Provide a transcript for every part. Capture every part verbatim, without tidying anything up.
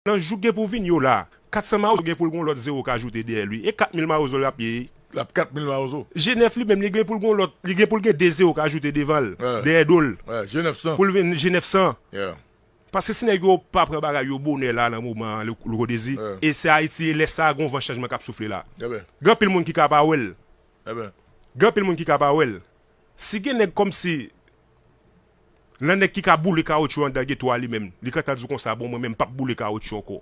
Nan jou k gen pou vini yo la, kat san Mawozo gen pou l gen yon lòt zewo k ajoute dèyè li. E kat mil Mawozo l ap ye. L ap kat mil Mawozo. G nèf li menm, li gen pou l gen yon lòt, li gen pou l gen de zewo k ajoute devan l, dèyè do l. Pou l vin G nèf san. Paske si nèg yo pa pran bagay yo bonè la nan moman an, Louko Dezi, e se Ayiti, e lè sa a, gen yon van chanjman k ap soufle la. Gen anpil moun ki ka pa wè l. Gen anpil moun ki ka pa wè l. Si gen nèg kòmsi, nan nèg ki ka boule kawotchou anndan geto a li menm, li gentan di w konsa, bon, mwen menm m p ap boule kawotchou ankò.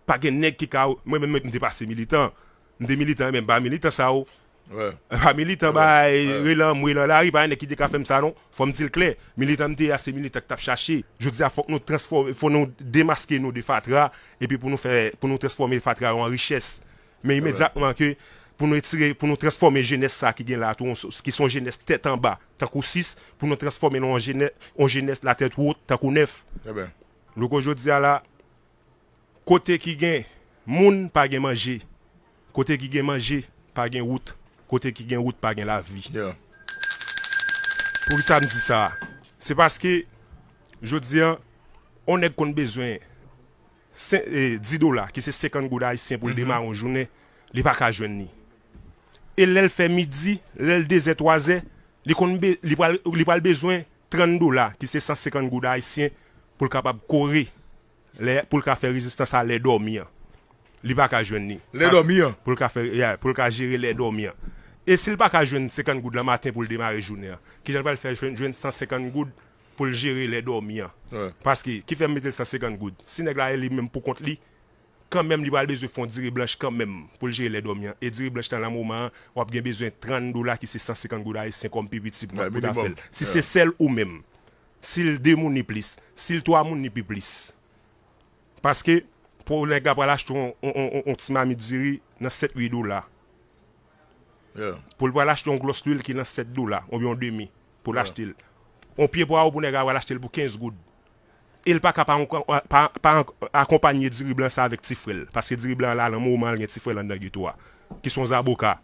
Pa gen nèg ki ka, mwen menm m te pase militan. M te militan, men m pa militan sa yo. M pa militan bay rele anmwe nan lari, pa gen nèg ki te ka fè m sa non. Fò m di l klè, militan m te ye a se militan k t ap chache. Jodi a fòk nou transfòme, fò nou demaske nou de fatra, epi pou nou fè, pou nou transfòme fatra yo an richès. Men imedyatman ke pou nou etire, pou nou transfòme jenès sa ki gen la tou, ki se yon jenès tèt anba, tankou sis, pou nou transfòme l an jenès, an jenès latèt wo, tankou nèf. Louko jodi a la, kote ki gen moun, pa gen manje. Kote ki gen manje, pa gen wout. Kote ki gen wout, pa gen lavi. Poukisa m di sa a? Se paske, jodi a, yon nèg konn bezwen sen- e, dis dola, ki se senkant goud ayisyen pou l demare yon jounen, li pa ka jwenn li. E lè l fè midi, lè l dezè, twazè, li konn be- li pral, li pral bezwen trant dola, ki se san senkant goud ayisyen, pou l kapab kore, lè, pou l ka fè rezistans a lè dòmi an. Li pa ka jwenn li. Lè dòmi an. Pou l ka fè, yeah, pou l ka jere lè dòmi an. E si l pa ka jwenn senkant goud lan maten pou l demare jounen an, kijan l pral fè jwenn, jwenn san senkant goud pou l jere lè dòmi an? Paske, ki fè m mete l san senkant goud? Si nèg la li menm pou kont li, kanmenm li pral bezwen fè yon diri blanch kanmenm pou l jere lè dòmi an. E diri blanch lan nan moman an, w ap gen bezwen trant dola ki se san senkant goud ayisyen kòm pi piti pou, pou ta fè l. Si se sèl ou menm, si l de moun ni plis, si l twa moun ni pi plis. Paske, pou nèg la pral achte yon, yon, yon, yon, yon ti mamit diri nan sèt uit dola. Pou l pral achte yon glòs lwil ki nan sèt dola, oubyen yon demi, pou l achte l. Yon pye pwawo pou nèg la pral achte l pou kenz goud. E l pa ka pa, pa, pa akonpanye diri blan sa avèk ti frè l. Paske diri blan la, nan moman an, l gen ti frè l anndan geto a. Ki se yon zaboka.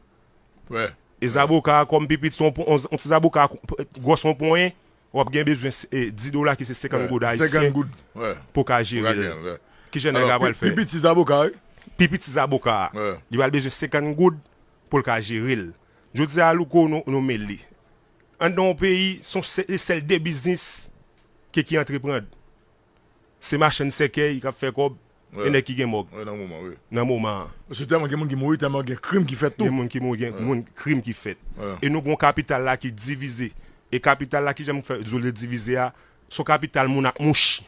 E zaboka a, kòm pi piti, se yon, yon, yon ti zaboka a, gwòs yon ponyen, w ap gen bezwen, e, dis dola ki se senkant goud ayisyen pou w ka jere l. Kijan nèg la pral fè? Pi piti zaboka, wi. Pi piti zaboka a. Li pral bezwen senkant goud pou l ka jere l. Jodi a, Louko, nou, nou mele. Anndan yon peyi, se yon sè- se sèl de biznis ke ki antreprann. Se machann sèkèy k ap fè kòb, e nèg ki gen mòg. Nan moman an. Paske tèlman gen moun ki mouri, tèlman gen krim ki fèt tou. Gen moun ki mouri, gen moun, krim ki fèt. E nou gen yon kapital la ki divize. E kapital la, kijan m fè di w li divize a, se yon kapital moun ak mouch.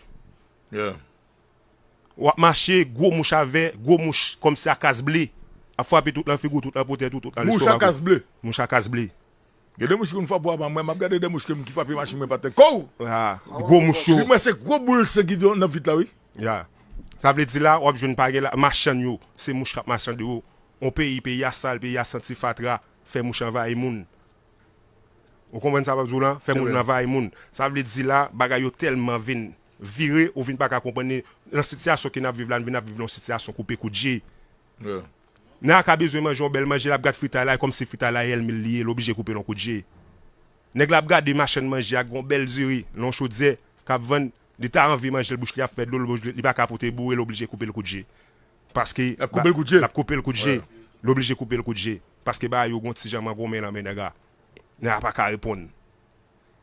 W ap mache, gwo mouch avè, gwo mouch kòmsi a kas ble ap frape tout nan figi w, tout nan pòtèt ou, tout nan lestomak ou. Mouch a kas ble. Mouch a kas ble. Gen de mouch ki konn frape w apa mwen, m ap gade de mouch ke m ki frape machin mwen pa tèt kow. Ah, gwo mouch yo. Wi, mwen se gwo boul sen ki nan vit la, wi. Ya. Sa vle di la, w ap jwenn pa gen la, machann yo, se mouch k ap machande yo. On peyi, peyi a sal, peyi a santi fatra, fè mouch anvayi moun. Ou konprann sa m ap di w lan? Fè moun anvayi moun. Sa vle di la, bagay yo tèlman vin vire, ou vin pa ka konprann li. Nan sitiyasyon ke n ap viv la, n vin ap viv nan yon sitiyasyon koupe kout je. Nèg la ka bezwen manje yon bèl manje, l ap gad fritay la, e kòmsi fritay la e ènmi l li ye, l oblije koupe l yon kout je. Nèg la ap gade machann manje a, gen yon bèl diri nan yon chodyè k ap vann, li ta anvi manje l, bouch li ap fè dlo, li pa ka pote boure, l oblije koupe l kout je. Paske l ap koupe l kout je. L oblije koupe l kout je. Paske bagay yo gon ti jan mangonmen nan men nèg la. Nèg la pa ka reponn.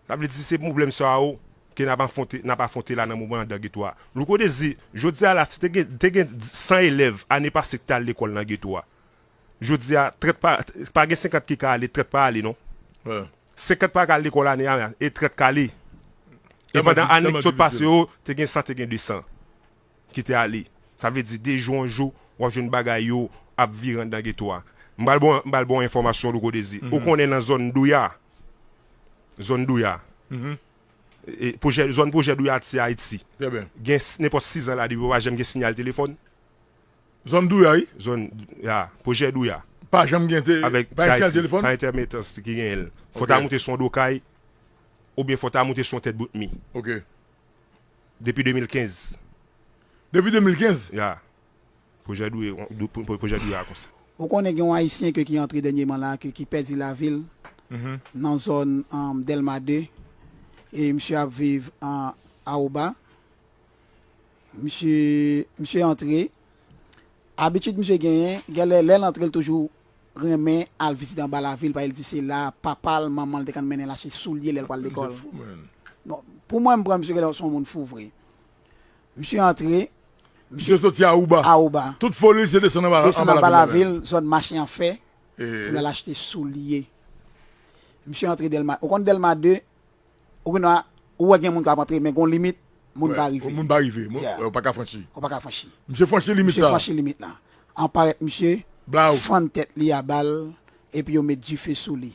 Sa vle di se pwoblèm sa yo ke n ap afwonte, n ap afwonte la nan moman anndan geto a. Louko Dezi, jodi a la, si te gen, te gen san elèv ane pase ki te al lekòl nan geto a. Jodi a, trant pa, pa gen senkant ki ka ale, trant pa ale non. Senkant pa ka al lekòl ane a, e trant ka ale. E pandan ane ki sot pase yo, te gen san, te gen de san ki te ale. Sa vle di de jou an jou, w ap jwenn bagay yo ap vire anndan geto a. M pral ba w, m pral ba w enfòmasyon, Louko Dezi. Ou konnen nan zòn Douya, zòn Douya, e, pwojè, zòn pwojè Douya ti Ayiti, gen s- nenpòt sis an la depi yo pa janm gen siyal telefòn. Zòn Douya, wi. Zòn, ya, pwojè Douya. Pa janm gen te- Avèk pa gen siyal telefòn? Pa entèmitans ki genyen l. Fò w ta moute sou yon do kay, oubyen fò w ta moute sou yon tèt bout mi. Depi de mil kenz. Depi de mil kenz? Ya. Pwojè Douya, pwojè Douya a konsa. Ou konnen gen yon Ayisyen ke ki antre dènyèman la, ke ki pèdi lavi l nan zòn, um, Dèlma de. E misye ap viv an Awoba. Misye, misye antre. Abitid misye genyen, genlè lè l antre, l toujou renmen al vizite anba lavil, paske l di se la papa l, manman l te konn mennen l achte soulye lè l pral lekòl. Misye fou, man. Non, pou mwen, m pran misye genlè se yon moun fou vre. Misye antre, misye soti Aouba. Aouba. Tout foli l se desann anba, desann anba lavil, zòn mache an fè, pou l al achte soulye. Misye antre Dèlma, ou konn Dèlma de, ou gen dwa, ou wè gen moun k ap antre, men gon limit, moun pa rive. Moun pa rive, ou pa ka franchi. Ou pa ka franchi. Misye franchi limit sa. Misye franchi limit la. An parèt misye, fann tèt li a bal, epi yo met dife sou li.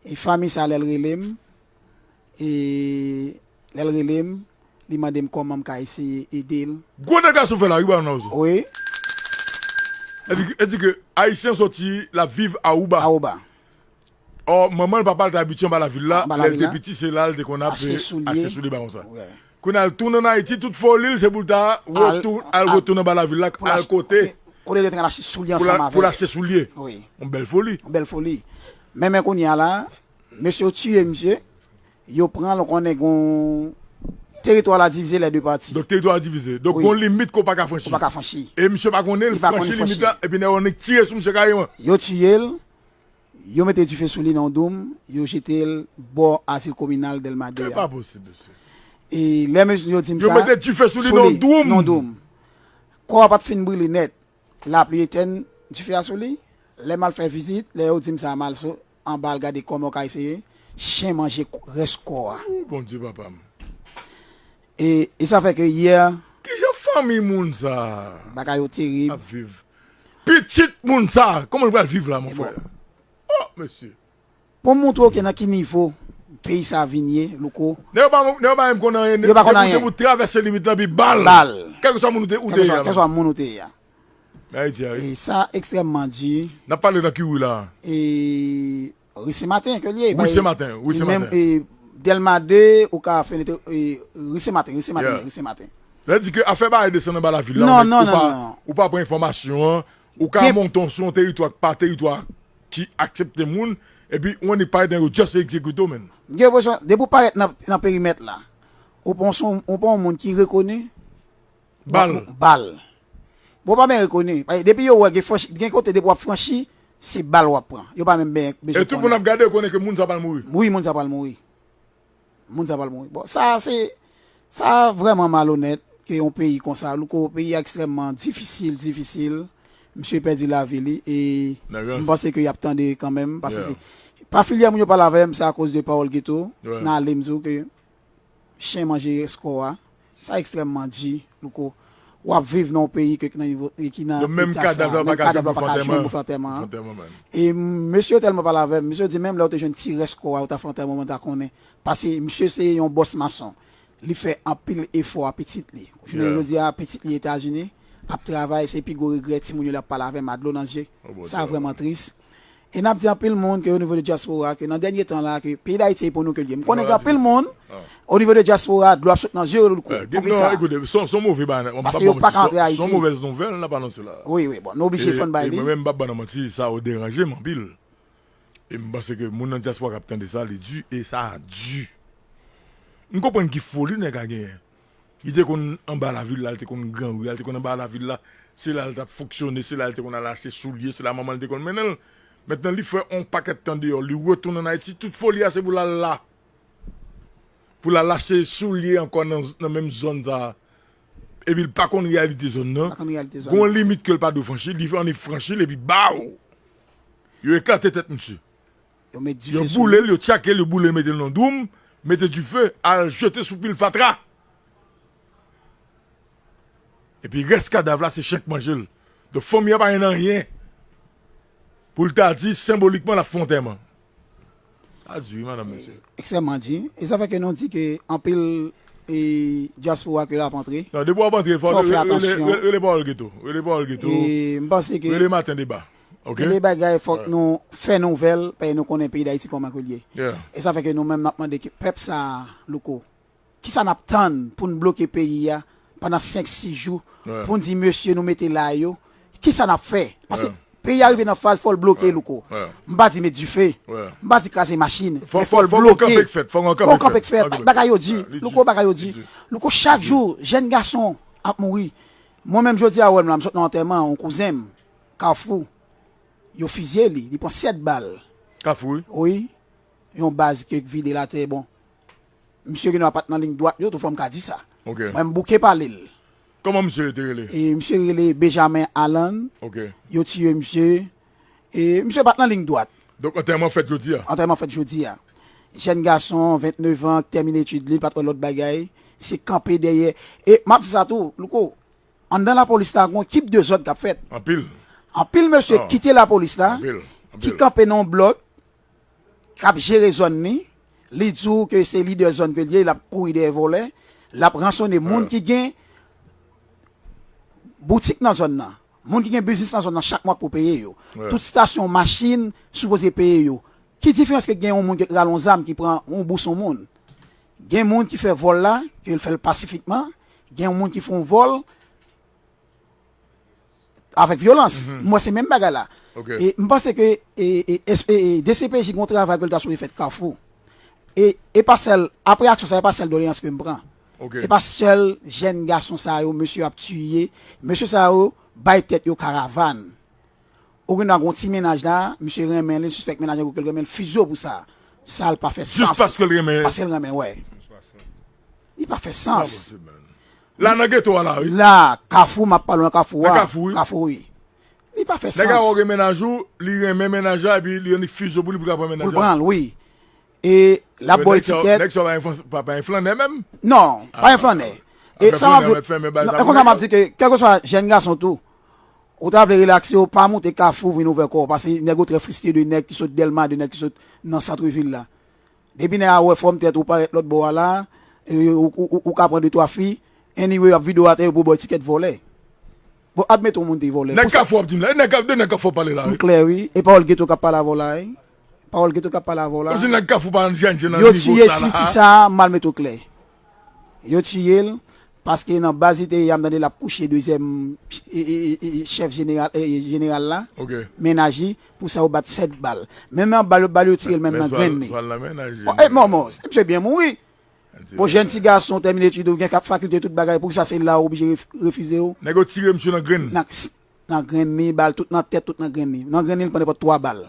E fanmi sa, lè l rele m, e lè l rele m, li mande m kòman m ka eseye ede l. Gwo dega sou fè la, wi, ba nan ozo. Wi. E di, e di ke Ayisyen soti, l ap viv Aouba. Aouba. Ò, manman l, papa l te abitye anba lavil la, lè l te piti, se la l te konn ap achte soulye, bagay konsa. Kounye a, l tounen ann Ayiti, tout foli l, se pou l ta al retourn anba lavil la, al kote. Kote l te konn achte soulye ansanm avèk. Pou l achte soulye. Wi. Yon bèl foli. Yon bèl foli. Men, men kounye a la, mesye yo tiye misye, yo pran l, ou konnen gon teritwa la divize lè de pati. Donk, teritwa la divize. Donk, gon limit ke w pa ka franchi. Ou pa ka franchi. E misye pa konnen, l franchi limit la, epi nèg yo annik tire sou misye kareman. Yo tiye l, yo mete dife sou li nan yon doum, yo jete l bò azil kominal Dèlma de a. Se pa posib, mesye. E lè mesye yo di m sa, yo mete dife sou li nan yon doum. Kò a pa t fin brile nèt. Lapli etèn dife a sou li. Lè m al fè vizit, lè yo di m sa, m al sou anba al gade kòman yo ka eseye. Chen manje rès kò a. O, Bondye papa m. E, e sa fè ke yè. Kijan fanmi moun sa bagay yo terib. Ap viv. Pitit moun sa, kòman l pral viv la, mon frè? O, mesye. Pou m montre w ke nan ki nivo peyi sa vin ye, Louko. Nèg yo pa, nèg yo pa menm konn anyen. Yo pa konn anyen. Depi w travèse limit lan, epi bal. Bal. Kèlkeswa moun ou te, ou te ye a. Kèlkeswa moun ou te ye a. Ayiti a, wi. E sa ekstrèmman di. N ap pale nan ki ri la? E ri Sen Maten ke l ye. Ri Sen Maten, ri Sen Maten. E menm, e, Dèlma de, ou ka fenètre, e, ri Sen Maten, ri Sen Maten, ri Sen Maten. Sa vle di ke afè bagay desann anba lavil la, non, non, non, non. Ou pa pran enfòmasyon an, ou ka monte w sou yon teritwa k pa teritwa ki aksepte moun, epi ou annik parèt nan yo just egzekite w, menn. M gen enpresyon, depi w parèt nan, nan perimèt la, ou pa yon, ou pa yon moun ki rekoni, bal. Bal. Bon, pa byen rekoni. Paske depi yo wè gen franchi, gen kote depi w ap franchi, se bal w ap pran. Yo pa menm byen bezwen konnen. E tout moun ap gade, yo konnen ke moun sa pral mouri. Wi, moun sa pral mouri. Moun sa pral mouri. Bon, sa se, sa vrèman malonèt ke yon peyi konsa, Louko, peyi a ekstrèmman difisil, difisil. Misye pèdi lavi li e m panse ke y ap tande kanmenm, paske se pa filyè moun yo pale avè m, se akoz de pawòl geto. Nan ale m di w ke chen manje rès kò a. Sa ekstrèmman di, Louko. W ap viv nan yon peyi ke, ki nan nivo, e ki nan eta sa. Menm kadav la pa ka jwenn pou fè antèman. E mesye yo tèlman pale avè m, mesye yo di menm lè yo te jwenn ti rès kò a, yo ta fè antèman, mwen ta konnen. Paske misye se yon bòs mason. Li fè anpil efò a pitit li. Jounen jodi a, pitit li Etazini, ap travay, se pi gwo regrè timoun yo lè ap pale avè m a dlo nan zye. Sa vrèman tris. E n ap di anpil moun ke o nivo de dyaspora, ke nan dènye tan la, ke peyi Dayiti se pou nou ke l ye. M konnen gen anpil moun, o nivo de dyaspora, dlo ap sot nan zye yo, Louko. Pou kisa? Ekoute, se yon, se yon move bagay, paske yo pa ka antre Ayiti. Se yon movèz nouvèl n ap anonse la. Wi, wi, bon, nou oblije fann bay li. E mwen menm, m p ap ba nan manti, sa yo deranje m anpil. E m panse ke moun nan dyaspora k ap tande sa, li di, e sa di. M konprann ki foli nèg la genyen. Li te konn anba lavil la, li te konn gran ri a, li te konn anba lavil la. Se la l t ap fonksyone, se la l te konn al achte soulye, se la manman l te konn mennen l. Mentnan, li fè on pakèt tan deyò, li retounen ann Ayiti, tout foli a se pou l al la. Pou l al achte soulye ankò nan, nan menm zòn sa a. Epi l pa konn reyalite zòn nan. Pa konn reyalite zòn nan. Gon limit ke l pa dwe franchi, li annik franchi l epi baw! Yo eklate tèt misye. Yo met dife sou li. Yo boule l, yo tchake l, yo boule l, mete l nan doum, mete dife, al jete sou pil fatra. Epi rès kadav la, se chen k manje l. Donk, fanmi an pa gen anyen pou l ta di, senbolikman, l ap fè antèman. Sa di, wi, madanm, mesye. Ekstrèmman di. E sa fè ke nou di ke anpil, e, dyaspora ke l ap antre. Non, depi w ap antre, fò w fè atansyon. Rele pawòl geto. Rele pawòl geto. E m panse ke rele maten deba. Oke? Gen de bagay, fòk nou fè nouvèl, paske nou konnen peyi Dayiti kòman ke l ye. E sa fè ke nou menm, n ap mande ke pèp sa a, Louko, kisa n ap tann pou n bloke peyi a pandan senk, sis jou, pou n di, mesye, nou mete la yo, kisa n ap fè? Paske Peyi a rive nan faz fò l bloke, Louko. M pa di met dife. M pa di kraze machin. Men fò l bloke. Fò yon kanpe k fèt. Fò yon kanpe k fèt. Bagay yo di. Louko, bagay yo di. Louko, chak jou, jèn gason ap mouri. Mwen menm jodi a, wè m la, m sot nan antèman yon kouzen m, Kafou. Yo fizye li. Li pran sèt bal. Kafou, wi. Wi. Yon baz ke vide l atè, bon. Misye Reno a pa t nan liy dwat yo tou, fò m ka di sa. Mwen m bouke pale l. Kòman misye te rele? E misye rele Benjamin Allen. Yo tiye misye. E misye pa t nan liy dwat. Donk, antèman fèt jodi a? Antèman fèt jodi a. Jèn gason, vennèf an, ki tèmine etid li, li pa t wè lòt bagay. Se kanpe dèyè. E m ap di sa tou, Louko, anndan lapolis la, gon ekip dezòd k ap fèt. Anpil. Anpil mesye kite lapolis la, ki kanpe nan yon blòk, k ap jere zòn li, li di w ke se lidè zòn ke l ye, l ap kouri dèyè vòlè, l ap ransone moun ki gen boutik nan zòn nan, moun ki gen biznis nan zòn nan, chak mwa k pou peye yo. Tout stasyon machin sipoze peye yo. Ki diferans ke gen yon moun ki rale yon zam, ki pran yon bous yon moun? Gen moun ki fè vòl la, ke l fè l pasifikman, gen yon moun ki fè yon vòl, avèk vyolans. M wè se menm bagay la. E m panse ke e, e, es- e, e, D C P J gen yon travay ke l ta sou fèt Kafou. E, e pa sèl, apre aksyon sa, e pa sèl doleyans ke m pran. E pa sèl jèn gason sa yo, mesye ap tiye. Mesye sa yo bay tèt yo karavàn. Ou gen dwa gen yon ti mennaj la, misye renmen li, l sispèk mennaj la ke l renmen, l fizye w pou sa. Sa l pa fè sans. Jis paske l renmen. Paske l renmen, wè. Li pa fè sans. La nan geto a la, wi. La, Kafou, m ap pale w nan Kafou a. Nan Kafou, wi. Kafou, wi. Li pa fè sans. Nèg la wè w gen mennaj ou, li renmen mennaj la, epi li annik fizye w pou li, pou l ka pran mennaj la. Pou l pran l, wi. E l ap ba w etiket. Nèg sa yo pa, pa, pa yon flannè menm? Non, pa yon flannè. E sa m ap di, non, e konsa m ap di ke, kèlkeswa jèn gason tou, ou ta vle relakse w, pa moute Kafou vin ouvè kò w, paske nèg yo trè fristre de nèg ki sot Dèlma, de nèg ki sot nan sant vil la. Depi nèg a wè fòm tèt ou parèt lòt bò a la, e, ou, ou, ou, ou ka pran de twa fi. Anyway, y ap vide w atè, yo pou ba w etiket vòlè. Bon, admeton moun te vòlè. Nèg Kafou ap di m la, e nèg Kafou, de nèg Kafou ap pale la, wi. M klè, wi. E pawòl geto k ap pale avè w la, wi. Pawòl geto k ap pale avè w la. Kòmsi nèg Kafou pa jann jan nan nivo sa la. Yo tiye Titi sa, m al mete w klè. Yo tiye l, paske nan baz li te ye a, m tande l ap kouche dezyèm, e, e, e, e, chèf jeneral, e, jeneral la, mennaj li, pou sa yo bat sèt bal. Menm nan bal yo, bal yo tire l menm nan grenn li. Bon, e, mò, mò, misye byen mouri. Bon, jèn ti gason, tèmine etid ou, gen kap fakilite, tout bagay, poukisa se la ou oblije ref- refize w? Nèg yo tire misye nan grenn. Nan, nan grenn li, bal tout nan tèt, tout nan grenn li. Nan grenn li, li pran nenpòt twa bal.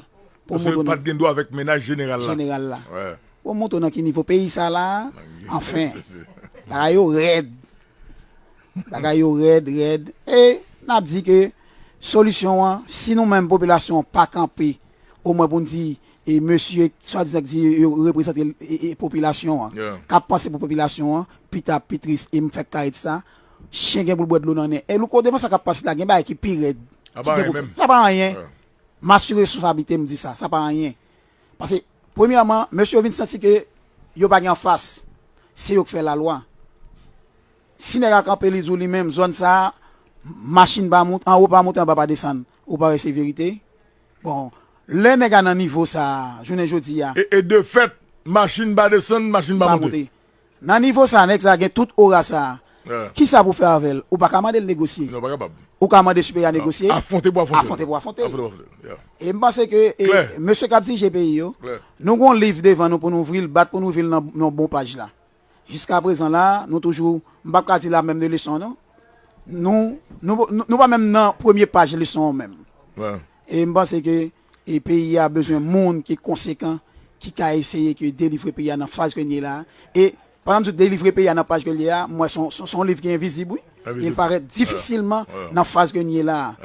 Pou montre w. Paske li pa t gen dwa avèk mennaj jeneral la. Jeneral la. Pou montre w nan ki nivo peyi sa la, anfen. Bagay yo rèd. Bagay yo rèd, rèd. E n ap di ke solisyon an, si nou menm popilasyon an pa kanpe, omwen pou n di, e mesye swadizan ki di yo reprezante, e, e, popilasyon an, k ap panse pou popilasyon an, pita ap pi tris, e m fèk ka di sa, chen gen pou l bwè dlo nan nen. E Louko, devan sa k ap pase la, gen bagay ki pi rèd, ki gen pou fèt. Sa pa anyen. M asire responsablite m di sa, sa pa anyen. Paske, premyèman, mesye yo vin santi ke yo pa gen anfas. Se yo k fè lalwa. Si nèg a kanpe, li di w li menm, zòn sa a, machin pa mont, anwo pa monte, anba pa desann. Ou pa wè se verite? Bon, lè nèg a nan nivo sa a, jounen jodi a. E, e de fèt, machin pa desann, machin pa monte. Nan nivo sa a, nèg sa a gen tout ora sa a. Kisa pou fè avè l? Ou pa ka mande l negosye. Non, pa kapab. Ou ka mande siperyè a negosye. Afwonte pou afwonte. Afwonte pou afwonte. Afwonte pou afwonte. E m panse ke, e, mesye k ap dirije peyi yo, nou gen yon liv devan nou pou nou ouvri l, bat pou nou ouvri l nan, nan bon paj la. Jiskaprezan la, nou toujou, m p ap ka di la menm de leson, non. Nou, nou, nou, nou pa menm nan premye paj leson an menm. E m panse ke, e peyi a bezwen moun ki konsekan, ki ka eseye ke delivre peyi a nan faz ke n ye la. E pandan m di w delivre peyi a nan paj ke l ye a, m wè se yon, se yon, se yon liv ki envizib, wi. E l parèt difisilman nan faz ke n ye la.